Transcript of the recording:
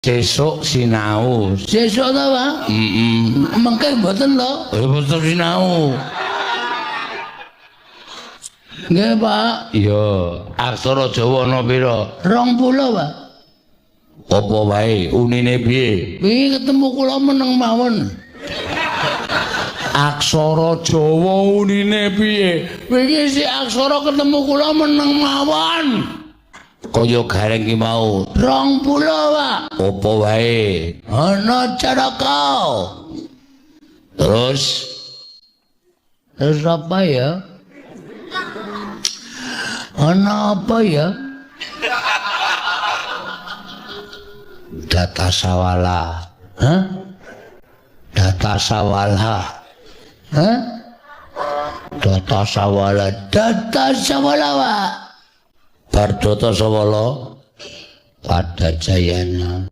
Sesuk sinau. Sesuk ta, Pak? Heeh. Mengke mboten lho. Mboten sinau. Nggih, Pak. Iya, aksara Jawa ana pira? 20, Pak. Apa wae unine piye? Wingi ketemu kula meneng mawon. Aksara Jawa unine piye? Wingi si aksara ketemu kula meneng mawon. Kaya gareng ki mau. 20, Pak. Apa wae? Ana caraka. Terus terus apa ya? Ana apa ya? Data sawala. Hah? Data sawala. Hah? Data sawala. Data sawala, Pak. Bar data sawala pada jayana.